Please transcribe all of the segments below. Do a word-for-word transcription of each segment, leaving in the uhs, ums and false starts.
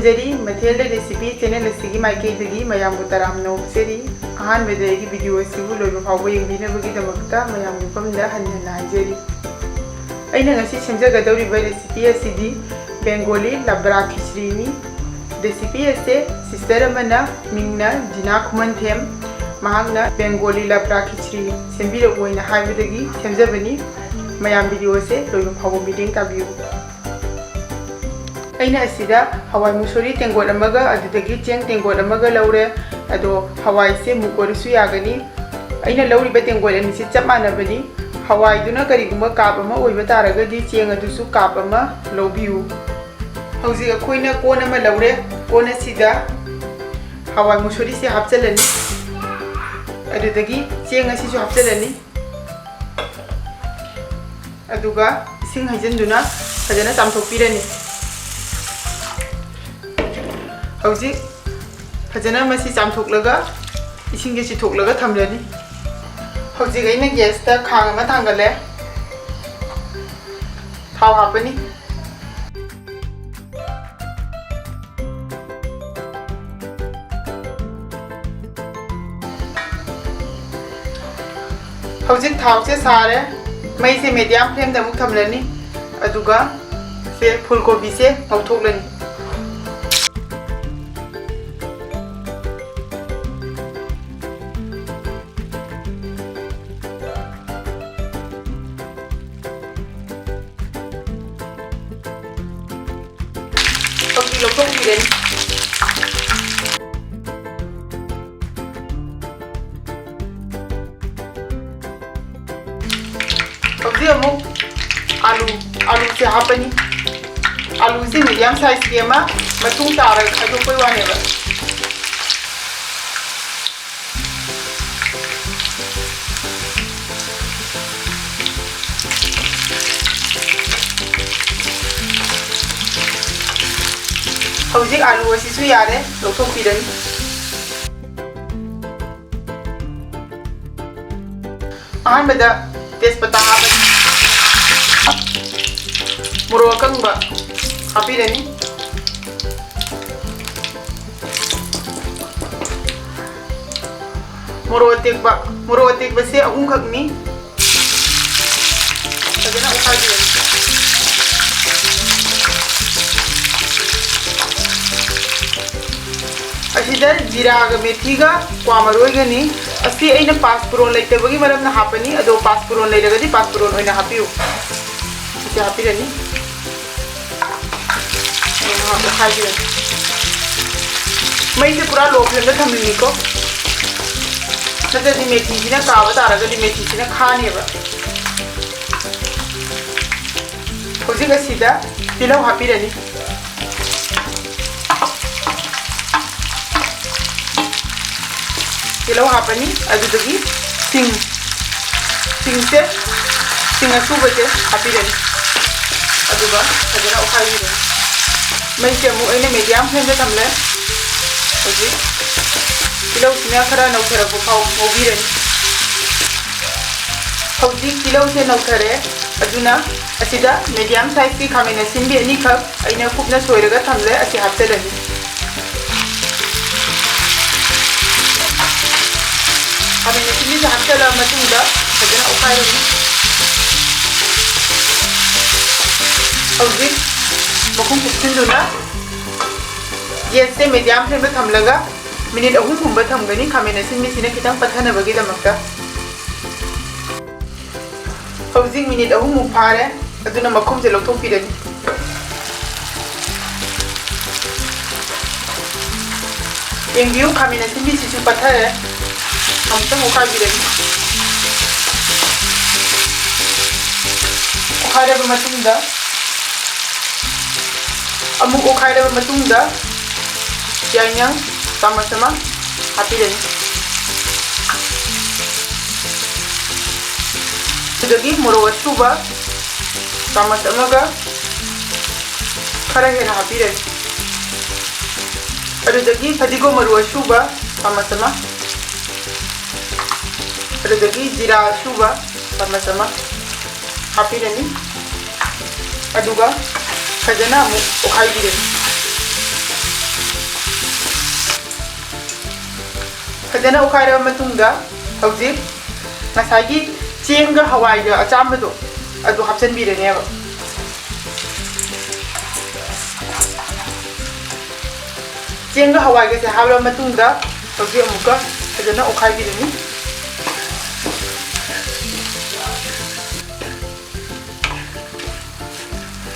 Zari, ꯃꯊꯦꯜꯗ recipe channel ꯑꯁꯤꯒꯤ ꯃꯥꯏꯀꯩꯗꯒꯤ ꯃꯌꯥꯝꯕꯨ ꯇꯔꯥꯝꯅ ꯑꯣꯛꯆꯔꯤ꯫ ꯑꯍꯥꯟꯕꯗ ꯑꯩꯒꯤ ꯚꯤꯗꯤꯑꯣ ꯑꯁꯤꯕꯨ ꯂꯣꯏꯕ ꯐꯥꯎꯕ ꯌꯦꯡꯕꯤꯅꯕꯒꯤꯗꯃꯛꯇ ꯃꯌꯥꯝꯒꯤ ꯃꯐꯝꯗ ꯍꯟꯅ ꯍꯟꯅ ꯍꯥꯏꯖꯔꯤ꯫ ꯑꯩꯅ ꯉꯁꯤ ꯁꯦꯝꯖꯒꯗꯧꯔꯤꯕ ꯔꯦꯁꯤꯄꯤ ꯑꯁꯤꯗꯤ ꯕꯦꯡꯒꯣꯂꯤ ꯂꯕ꯭ꯔꯥ ꯈꯤꯆ꯭ꯔꯤꯅꯤ꯫ ꯔꯦꯁꯤꯄꯤ ꯑꯁꯦ ꯁꯤꯁꯇꯔ ꯑꯃꯅ, ꯃꯤꯡꯅ ꯖꯤꯅꯥ ꯈꯨꯃꯟꯊꯦꯝ, ꯃꯍꯥꯛꯅ ꯕꯦꯡꯒꯣꯂꯤ ꯂꯕ꯭ꯔꯥ ꯈꯤꯆ꯭ꯔꯤ ꯁꯦꯝꯕꯤꯔꯛꯎ ꯍꯥꯏꯅ ꯍꯥꯏꯕꯗꯒꯤ ꯁꯦꯝꯖꯕꯅꯤ꯫ ꯃꯌꯥꯝ ꯚꯤꯗꯤꯑꯣ ꯑꯁꯦ ꯂꯣꯏꯕ ꯐꯥꯎꯕ ꯃꯤꯠꯌꯦꯡ ꯇꯥꯕꯤꯌꯨ꯫ ꯑꯩꯅ ꯑꯁꯤꯗ ꯍꯋꯥꯏ ꯃꯨꯁꯣꯔꯤ ꯇꯦꯡꯀꯣꯠ ꯑꯃꯒ ꯑꯗꯨꯗꯒꯤ ꯆꯦꯡ ꯇꯦꯡꯀꯣꯠ ꯑꯃꯒ ꯂꯧꯔꯦ꯫ ꯑꯗꯣ ꯍꯋꯥꯏꯁꯦ ꯃꯨꯛ ꯑꯣꯏꯔꯁꯨ ꯌꯥꯒꯅꯤ꯫ ꯑꯩꯅ ꯂꯧꯔꯤꯕ ꯇꯦꯡꯀꯣꯠ ꯑꯅꯤꯁꯤ ꯆꯞ ꯃꯥꯟꯅꯕꯅꯤ꯫ ꯍꯋꯥꯏꯗꯨꯅ ꯀꯔꯤꯒꯨꯝꯕ ꯀꯥꯞ ꯑꯃ ꯑꯣꯏꯕ ꯇꯥꯔꯒꯗꯤ ꯆꯦꯡ ꯑꯗꯨꯁꯨ ꯀꯥꯞ ꯑꯃ ꯂꯧꯕꯤꯌꯨ꯫ ꯍꯧꯖꯤꯛ ꯑꯩꯈꯣꯏꯅ ꯀꯣꯟ ꯑꯃ ꯂꯧꯔꯦ꯫ ꯀꯣꯟ ꯑꯁꯤꯗ ꯍꯋꯥꯏ ꯃꯨꯁꯣꯔꯤꯁꯦ ꯍꯥꯞꯆꯤꯜꯂꯅꯤ꯫ ꯑꯗꯨꯗꯒꯤ ꯆꯦꯡ ꯑꯁꯤꯁꯨ ꯍꯥꯞꯆꯤꯜꯂꯅꯤ꯫ ꯑꯗꯨꯒ ꯏꯁꯤꯡ ꯍꯩꯖꯤꯟꯗꯨꯅ ꯐꯖꯅ ꯆꯥꯝꯊꯣꯛꯄꯤꯔꯅꯤ꯫ ꯍꯧꯖꯤꯛ ꯐꯖꯅ ꯃꯁꯤ ꯆꯥꯝꯊꯣꯛꯂꯒ ꯏꯁꯤꯡꯁꯦ ꯆꯤꯊꯣꯛꯂꯒ ꯊꯝꯂꯅꯤ꯫ ꯍꯧꯖꯤꯛ ꯑꯩꯅ ꯒ꯭ꯌꯥꯁꯇ ꯈꯥꯡ ꯑꯃ ꯊꯥꯡꯒꯠꯂꯦ꯫ ꯊꯥꯎ ꯍꯥꯞꯄꯅꯤ꯫ ꯍꯧꯖꯤꯛ ꯊꯥꯎꯁꯦ ꯁꯥꯔꯦ꯫ ꯃꯩꯁꯦ ꯃꯦꯗꯤꯌꯝ ꯐ꯭ꯂꯦꯝꯗ ꯑꯃꯨꯛ ꯊꯝꯂꯅꯤ꯫ ꯑꯗꯨꯒ ꯁꯦ ꯐꯨꯜ ꯀꯣꯕꯤꯁꯦ ꯉꯧꯊꯣꯛꯂꯅꯤ꯫ ꯍꯧꯖꯤꯛ ꯂꯧꯊꯣꯛꯄꯤꯔꯅꯤ꯫ ꯍꯧꯖꯤꯛ ꯑꯃꯨꯛ ꯑꯥꯂꯨ, ꯑꯥꯂꯨꯁꯦ ꯍꯥꯞꯄꯅꯤ꯫ ꯑꯥꯂꯨꯁꯦ ꯃꯦꯗꯤꯌꯝ ꯁꯥꯏꯖꯀꯤ ꯑꯃ ꯃꯇꯨꯡ ꯇꯥꯔꯒ ꯈꯥꯏꯗꯣꯛꯄꯩ ꯋꯥꯅꯦꯕ꯫ ꯍꯧꯖꯤꯛ ꯑꯥꯂꯨ ꯑꯁꯤꯁꯨ ꯌꯥꯔꯦ, ꯂꯧꯊꯣꯛꯄꯤꯔꯅꯤ꯫ ꯑꯍꯥꯟꯕꯗ ꯇꯦꯖꯄꯇꯥ ꯍꯥꯞꯄꯅꯤ꯫ ꯃꯣꯔꯣꯛ ꯑꯀꯪꯕ ꯍꯥꯞꯄꯤꯔꯅꯤ꯫ ꯃꯣꯔꯣꯛ ꯑꯇꯦꯛꯄ, ꯃꯣꯔꯣꯛ ꯑꯇꯦꯛꯄꯁꯦ ꯑꯍꯨꯝꯈꯛꯅꯤ꯫ ꯐꯖꯅ ꯑꯣꯠꯈꯥꯏꯕꯤꯔꯅꯤ꯫ ꯑꯁꯤꯗ ꯖꯤꯔꯥꯒ ꯃꯦꯊꯤꯒ ꯀ꯭ꯋꯥ ꯃꯔꯣꯏꯒꯅꯤ꯫ ꯑꯁꯤ ꯑꯩꯅ ꯄꯥꯁꯄꯨꯔꯣꯟ ꯂꯩꯇꯕꯒꯤ ꯃꯔꯝꯅ ꯍꯥꯞꯄꯅꯤ, ꯑꯗꯣ ꯄꯥꯁꯄꯨꯔꯣꯟ ꯂꯩꯔꯒꯗꯤ ꯄꯥꯁꯄꯨꯔꯣꯟ ꯑꯣꯏꯅ ꯍꯥꯞꯄꯤꯌꯨ꯫ ꯑꯁꯤ ꯍꯥꯞꯄꯤꯔꯅꯤ꯫ ꯉꯥꯏꯍꯥꯛ ꯑꯣꯠꯈꯥꯏꯕꯤꯔꯅꯤ꯫ ꯃꯩꯁꯦ ꯄꯨꯔꯥ low flameꯗ ꯊꯝꯃꯤꯅꯤꯀꯣ, ꯅꯠꯇ꯭ꯔꯗꯤ ꯃꯦꯊꯤꯁꯤꯅ ꯀꯥꯕ ꯇꯥꯔꯒꯗꯤ ꯃꯦꯊꯤꯁꯤꯅ ꯈꯥꯅꯦꯕ꯫ ꯍꯧꯖꯤꯛ ꯑꯁꯤꯗ ꯇꯤꯜꯍꯧ ꯍꯥꯞꯄꯤꯔꯅꯤ꯫ ꯇꯤꯜꯍꯧ ꯍꯥꯞꯄꯅꯤ, ꯑꯗꯨꯗꯒꯤ ꯁꯤꯡ, ꯁꯤꯡꯁꯦ, ꯁꯤꯡ ꯑꯁꯨꯕꯁꯦ ꯍꯥꯞꯄꯤꯔꯅꯤ, ꯑꯗꯨꯒ ꯐꯖꯅ ꯑꯣꯠꯈꯥꯏꯕꯤꯔꯅꯤ꯫ ꯃꯩꯁꯦ ꯑꯃꯨꯛ ꯑꯩꯅ medium flameꯗ ꯊꯝꯂꯦ꯫ ꯍꯧꯖꯤꯛ ꯇꯤꯜꯍꯧꯁꯤꯅ ꯈꯔ ꯅꯧꯊꯔꯛꯄ ꯐꯥꯎ ꯉꯧꯕꯤꯔꯅꯤ꯫ ꯍꯧꯖꯤꯛ ꯇꯤꯜꯍꯧꯁꯦ ꯅꯧꯊꯔꯦ, ꯑꯗꯨꯅ ꯑꯁꯤꯗ medium sizeꯀꯤ ꯈꯥꯃꯦꯟ ꯑꯁꯤꯟꯕꯤ ꯑꯅꯤꯈꯛ ꯑꯩꯅ ꯀꯨꯞꯅ ꯁꯣꯏꯔꯒ ꯊꯝꯂꯦ, ꯑꯁꯤ ꯍꯥꯞꯆꯤꯜꯂꯅꯤ꯫ ꯈꯥꯃꯦꯟ ꯑꯁꯤꯟꯕꯤꯁꯦ ꯍꯥꯞꯆꯤꯜꯂ ꯃꯇꯨꯡꯗ ꯐꯖꯅ ꯑꯣꯠꯈꯥꯏꯔꯅꯤ꯫ ꯍꯧꯖꯤꯛ ꯃꯈꯨꯝ ꯀꯨꯞꯁꯤꯟꯗꯨꯅ gasꯁꯦ medium flameꯗ ꯊꯝꯂꯒ minute ꯑꯍꯨꯝꯒꯨꯝꯕ ꯊꯝꯒꯅꯤ, ꯈꯥꯃꯦꯟ ꯑꯁꯤꯟꯕꯤꯁꯤꯅ ꯈꯤꯇꯪ ꯄꯠꯊꯅꯕꯒꯤꯗꯃꯛꯇ꯫ ꯍꯧꯖꯤꯛ minute ꯑꯍꯨꯝꯃꯨꯛ ꯐꯥꯔꯦ, ꯑꯗꯨꯅ ꯃꯈꯨꯝꯁꯦ ꯂꯧꯊꯣꯛꯄꯤꯔꯅꯤ꯫ ꯌꯦꯡꯕꯤꯌꯨ, ꯈꯥꯃꯦꯟ ꯑꯁꯤꯟꯕꯤꯁꯤꯁꯨ ꯄꯠꯊꯔꯦ꯫ ꯑꯃꯨꯛꯇꯪ ꯑꯣꯠꯈꯥꯏꯕꯤꯔꯅꯤ꯫ ꯑꯣꯠꯈꯥꯏꯔꯕ ꯃꯇꯨꯡꯗ, ꯑꯃꯨꯛ ꯑꯣꯠꯈꯥꯏꯔꯕ ꯃꯇꯨꯡꯗ, ꯌꯥꯏꯉꯪ ꯆꯥꯃꯁ ꯑꯃ ꯍꯥꯞꯄꯤꯔꯅꯤ꯫ ꯑꯗꯨꯗꯒꯤ ꯃꯣꯔꯣꯛ ꯑꯁꯨꯕ ꯆꯥꯃꯁ ꯑꯃꯒ ꯈꯔ ꯍꯦꯟꯅ ꯍꯥꯞꯄꯤꯔꯅꯤ꯫ ꯑꯗꯨꯗꯒꯤ ꯐꯗꯤꯒꯣꯝ ꯃꯔꯨ ꯑꯁꯨꯕ ꯆꯥꯃꯁ ꯑꯃ, ꯑꯗꯨꯗꯒꯤ ꯖꯤꯔꯥ ꯑꯁꯨꯕ ꯆꯥꯃꯁ ꯑꯃ ꯍꯥꯞꯄꯤꯔꯅꯤ꯫ ꯑꯗꯨꯒ ꯐꯖꯅ ꯑꯃꯨꯛ ꯑꯣꯠꯈꯥꯏꯕꯤꯔꯅꯤ꯫ ꯐꯖꯅ ꯑꯣꯠꯈꯥꯏꯔꯕ ꯃꯇꯨꯡꯗ ꯍꯧꯖꯤꯛ ꯉꯁꯥꯏꯒꯤ ꯆꯦꯡꯒ ꯍꯋꯥꯏꯒ ꯑꯆꯥꯝꯕꯗꯣ ꯑꯗꯨ ꯍꯥꯞꯆꯤꯟꯕꯤꯔꯅꯦꯕ꯫ ꯆꯦꯡꯒ ꯍꯋꯥꯏꯒꯁꯦ ꯍꯥꯞꯂꯕ ꯃꯇꯨꯡꯗ ꯍꯧꯖꯤꯛ ꯑꯃꯨꯛꯀ ꯐꯖꯅ ꯑꯣꯠꯈꯥꯏꯕꯤꯔꯅꯤ꯫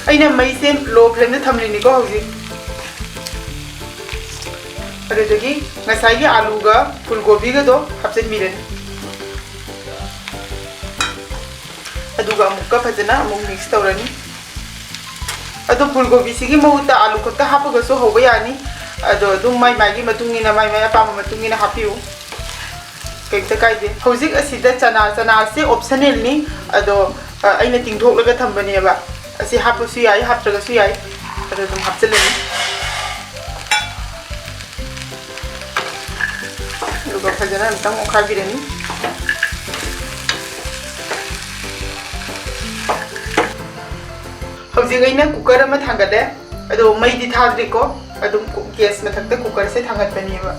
ꯑꯩꯅ ꯃꯩꯁꯦ low flameꯗ ꯊꯝꯂꯤꯅꯤꯀꯣ ꯍꯧꯖꯤꯛ꯫ ꯑꯗꯨꯗꯒꯤ ꯉꯁꯥꯏꯒꯤ ꯑꯥꯂꯨꯒ ꯐꯨꯜ ꯀꯣꯕꯤꯒꯗꯣ ꯍꯥꯞꯆꯤꯟꯕꯤꯔꯅꯤ꯫ ꯑꯗꯨꯒ ꯑꯃꯨꯛꯀ ꯐꯖꯅ ꯑꯃꯨꯛ mix ꯇꯧꯔꯅꯤ꯫ ꯑꯗꯣ ꯐꯨꯜ ꯀꯣꯕꯤꯁꯤꯒꯤ ꯃꯍꯨꯠꯇ ꯑꯥꯂꯨ ꯈꯛꯇ ꯍꯥꯞꯄꯒꯁꯨ ꯍꯧꯕ ꯌꯥꯅꯤ꯫ ꯑꯗꯣ ꯑꯗꯨꯝ ꯃꯥꯏ ꯃꯥꯏꯒꯤ ꯃꯇꯨꯡ ꯏꯟꯅ, ꯃꯥꯏ ꯃꯥꯏ ꯑꯄꯥꯝꯕ ꯃꯇꯨꯡ ꯏꯟꯅ ꯍꯥꯞꯄꯤꯌꯨ, ꯀꯩꯝꯇ ꯀꯥꯏꯗꯦ꯫ ꯍꯧꯖꯤꯛ ꯑꯁꯤꯗ ꯆꯅꯥ, ꯆꯅꯥꯁꯦ optionalꯅꯤ, ꯑꯗꯣ ꯑ, ꯑꯩꯅ ꯇꯤꯡꯊꯣꯛꯂꯒ ꯊꯝꯕꯅꯦꯕ꯫ ꯑꯁꯤ ꯍꯥꯞꯄꯁꯨ ꯌꯥꯏ, ꯍꯥꯞꯇ꯭ꯔꯒꯁꯨ ꯌꯥꯏ꯫ ꯑꯗꯣ ꯑꯗꯨꯝ ꯍꯥꯞꯆꯤꯜꯂꯅꯤ꯫ ꯑꯗꯨꯒ ꯐꯖꯅ ꯑꯃꯨꯛꯇꯪ ꯑꯣꯠꯈꯥꯏꯕꯤꯔꯅꯤ꯫ ꯍꯧꯖꯤꯛ ꯑꯩꯅ cooker ꯑꯃ ꯊꯥꯡꯒꯠꯂꯦ, ꯑꯗꯣ ꯃꯩꯗꯤ ꯊꯥꯗ꯭ꯔꯤꯀꯣ꯫ ꯑꯗꯨꯝ gas ꯃꯊꯛꯇ cookerꯁꯦ ꯊꯥꯡꯒꯠꯄꯅꯦꯕ꯫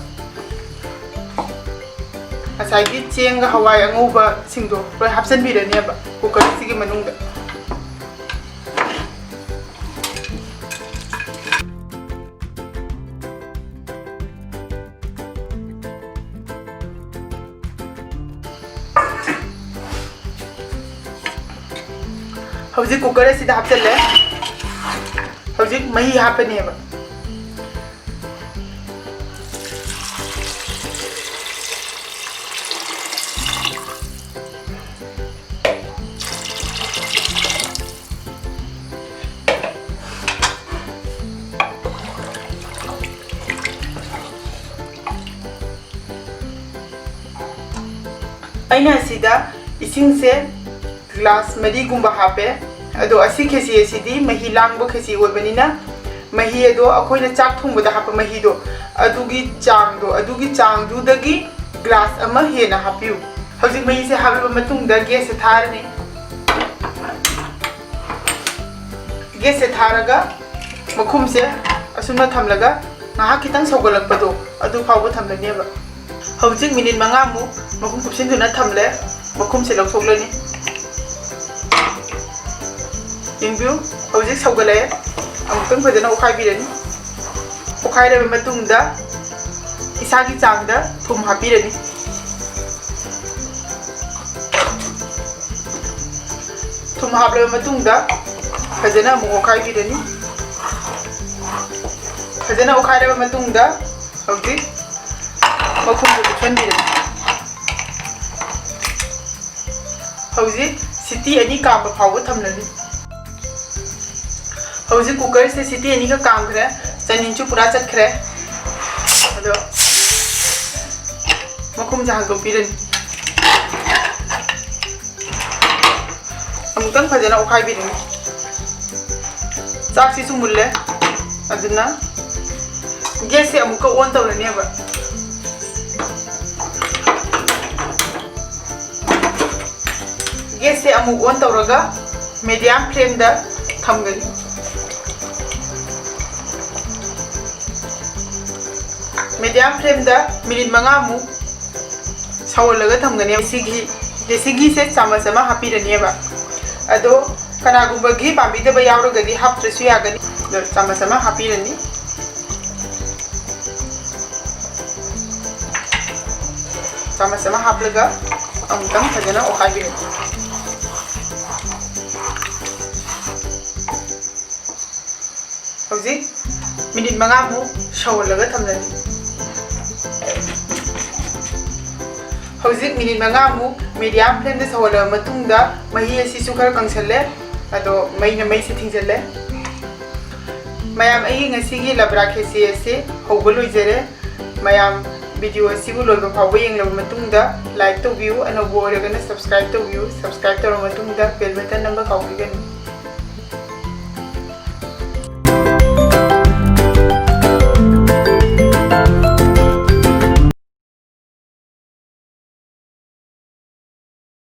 ꯉꯁꯥꯏꯒꯤ ꯆꯦꯡꯒ ꯍꯋꯥꯏ ꯑꯉꯧꯕꯁꯤꯡꯗꯣ ꯂꯣꯏ ꯍꯥꯞꯆꯤꯟꯕꯤꯔꯅꯦꯕ cookerꯁꯤꯒꯤ ꯃꯅꯨꯡꯗ꯫ ꯍꯧꯖꯤꯛ cooker ꯑꯁꯤꯗ ꯍꯥꯞꯆꯤꯜꯂꯦ꯫ ꯍꯧꯖꯤꯛ ꯃꯍꯤ ꯍꯥꯞꯄꯅꯦꯕ꯫ ꯑꯩꯅ ꯑꯁꯤꯗ ꯏꯁꯤꯡꯁꯦ glass ꯃꯔꯤꯒꯨꯝꯕ ꯍꯥꯞꯄꯦ꯫ ꯑꯗꯣ ꯑꯁꯤ ꯈꯦꯆꯤ ꯑꯁꯤꯗꯤ ꯃꯍꯤ ꯂꯥꯡꯕ ꯈꯦꯆꯤ ꯑꯣꯏꯕꯅꯤꯅ, ꯃꯍꯤ ꯑꯗꯣ ꯑꯩꯈꯣꯏꯅ ꯆꯥꯛ ꯊꯣꯡꯕꯗ ꯍꯥꯞꯄ ꯃꯍꯤꯗꯣ, ꯑꯗꯨꯒꯤ ꯆꯥꯡꯗꯣ, ꯑꯗꯨꯒꯤ ꯆꯥꯡꯗꯨꯗꯒꯤ glass ꯑꯃ ꯍꯦꯟꯅ ꯍꯥꯞꯄꯤꯌꯨ꯫ ꯍꯧꯖꯤꯛ ꯃꯍꯤꯁꯦ ꯍꯥꯞꯂꯕ ꯃꯇꯨꯡꯗ gasꯁꯦ ꯊꯥꯔꯅꯤ꯫ Gasꯁꯦ ꯊꯥꯔꯒ ꯃꯈꯨꯝꯁꯦ ꯑꯁꯨꯝꯅ ꯊꯝꯂꯒ ꯉꯥꯏꯍꯥꯛ ꯈꯤꯇꯪ ꯁꯧꯒꯠꯂꯛꯄꯗꯣ ꯑꯗꯨ ꯐꯥꯎꯕ ꯊꯝꯂꯅꯦꯕ꯫ ꯍꯧꯖꯤꯛ ꯃꯤꯅꯤꯠ ꯃꯉꯥꯃꯨꯛ ꯃꯈꯨꯝ ꯀꯨꯞꯁꯤꯟꯗꯨꯅ ꯊꯝꯂꯦ꯫ ꯃꯈꯨꯝꯁꯦ ꯂꯧꯊꯣꯛꯂꯅꯤ꯫ ꯌꯦꯡꯕꯤꯌꯨ, ꯍꯧꯖꯤꯛ ꯁꯧꯒꯠꯂꯛꯑꯦ꯫ ꯑꯃꯨꯛꯇꯪ ꯐꯖꯅ ꯑꯣꯠꯈꯥꯏꯕꯤꯔꯅꯤ꯫ ꯑꯣꯠꯈꯥꯏꯔꯕ ꯃꯇꯨꯡꯗ ꯏꯁꯥꯒꯤ ꯆꯥꯡꯗ ꯊꯨꯝ ꯍꯥꯞꯄꯤꯔꯅꯤ꯫ ꯊꯨꯝ ꯍꯥꯞꯂꯕ ꯃꯇꯨꯡꯗ ꯐꯖꯅ ꯑꯃꯨꯛ ꯑꯣꯠꯈꯥꯏꯕꯤꯔꯅꯤ꯫ ꯐꯖꯅ ꯑꯣꯠꯈꯥꯏꯔꯕ ꯃꯇꯨꯡꯗ ꯍꯧꯖꯤꯛ ꯃꯈꯨꯝꯗꯨ ꯀꯨꯞꯁꯟꯕꯤꯔꯅꯤ꯫ ꯍꯧꯖꯤꯛ ꯁꯤꯇꯤ ꯑꯅꯤ ꯀꯥꯝꯕ ꯐꯥꯎꯕ ꯊꯝꯂꯅꯤ꯫ ꯍꯧꯖꯤꯛ ꯀꯨꯀꯔꯁꯦ ꯁꯤꯇꯤ ꯑꯅꯤꯒ ꯀꯥꯝꯈ꯭ꯔꯦ꯫ ꯆꯅꯤꯟꯁꯨ ꯄꯨꯔꯥ ꯆꯠꯈ꯭ꯔꯦ꯫ ꯑꯗꯣ ꯃꯈꯨꯝꯁꯦ ꯍꯥꯡꯗꯣꯛꯄꯤꯔꯅꯤ꯫ ꯑꯃꯨꯛꯇꯪ ꯐꯖꯅ ꯑꯣꯠꯈꯥꯏꯕꯤꯔꯅꯤ꯫ ꯆꯥꯛꯁꯤꯁꯨ ꯃꯨꯜꯂꯦ꯫ ꯑꯗꯨꯅ ꯒꯦꯁꯁꯦ ꯑꯃꯨꯛꯀ ꯑꯣꯟ ꯇꯧꯔꯅꯦꯕ꯫ ꯒꯦꯁꯁꯦ ꯑꯃꯨꯛ ꯑꯣꯟ ꯇꯧꯔꯒ ꯃꯦꯗꯤꯌꯝ ꯐ꯭ꯂꯦꯝꯗ ꯊꯝꯒꯅꯤ꯫ ꯃꯦꯗꯤꯌꯝ ꯐ꯭ꯂꯦꯝꯗ ꯃꯤꯅꯤꯠ ꯃꯉꯥꯃꯨꯛ ꯁꯧꯍꯜꯂꯒ ꯊꯝꯒꯅꯤ꯫ ꯁꯤꯒꯤ ꯗꯦꯁꯤ ꯘꯤꯁꯦ ꯆꯥꯃꯁ ꯑꯃ ꯍꯥꯞꯄꯤꯔꯅꯦꯕ꯫ ꯑꯗꯣ ꯀꯅꯥꯒꯨꯝꯕ ꯘꯤ ꯄꯥꯝꯕꯤꯗꯕ ꯌꯥꯎꯔꯒꯗꯤ ꯍꯥꯞꯇ꯭ꯔꯁꯨ ꯌꯥꯒꯅꯤ꯫ ꯑꯗꯣ ꯆꯥꯃꯁ ꯑꯃ ꯍꯥꯞꯄꯤꯔꯅꯤ꯫ ꯆꯥꯃꯁ ꯑꯃ ꯍꯥꯞꯂꯒ ꯑꯃꯨꯛꯇꯪ ꯐꯖꯅ ꯑꯣꯠꯈꯥꯏꯕꯤꯔꯅꯤ꯫ ꯍꯧꯖꯤꯛ ꯃꯤꯅꯤꯠ ꯃꯉꯥꯃꯨꯛ ꯁꯧꯍꯜꯂꯒ ꯊꯝꯂꯅꯤ꯫ ꯍꯧꯖꯤꯛ ꯃꯤꯅꯤꯠ ꯃꯉꯥꯃꯨꯛ ꯃꯦꯗꯤꯌꯝ ꯐ꯭ꯂꯦꯝꯗ ꯁꯧꯍꯜꯂꯕ ꯃꯇꯨꯡꯗ ꯃꯍꯤ ꯑꯁꯤꯁꯨ ꯈꯔ ꯀꯪꯁꯜꯂꯦ꯫ ꯑꯗꯣ ꯃꯩꯅ ꯃꯩꯁꯦ ꯊꯤꯡꯖꯤꯜꯂꯦ꯫ ꯃꯌꯥꯝ, ꯑꯩꯒꯤ ꯉꯁꯤꯒꯤ ꯂꯕ꯭ꯔꯥ ꯈꯦꯆꯤ ꯑꯁꯤ ꯍꯧꯕ ꯂꯣꯏꯖꯔꯦ꯫ ꯃꯌꯥꯝ, ꯚꯤꯗꯤꯑꯣ ꯑꯁꯤꯕꯨ ꯂꯣꯏꯕ ꯐꯥꯎꯕ ꯌꯦꯡꯂꯕ ꯃꯇꯨꯡꯗ ꯂꯥꯏꯛ ꯇꯧꯕꯤꯌꯨ, ꯑꯅꯧꯕ ꯑꯣꯏꯔꯒꯅ ꯁꯕꯁꯀ꯭ꯔꯥꯏꯕ ꯇꯧꯕꯤꯌꯨ, ꯁꯕꯁꯀ꯭ꯔꯥꯏꯕ ꯇꯧꯔꯕ ꯃꯇꯨꯡꯗ ꯕꯦꯜ ꯕꯇꯟ ꯅꯝꯕ ꯀꯥꯎꯕꯤꯒꯅꯨ꯫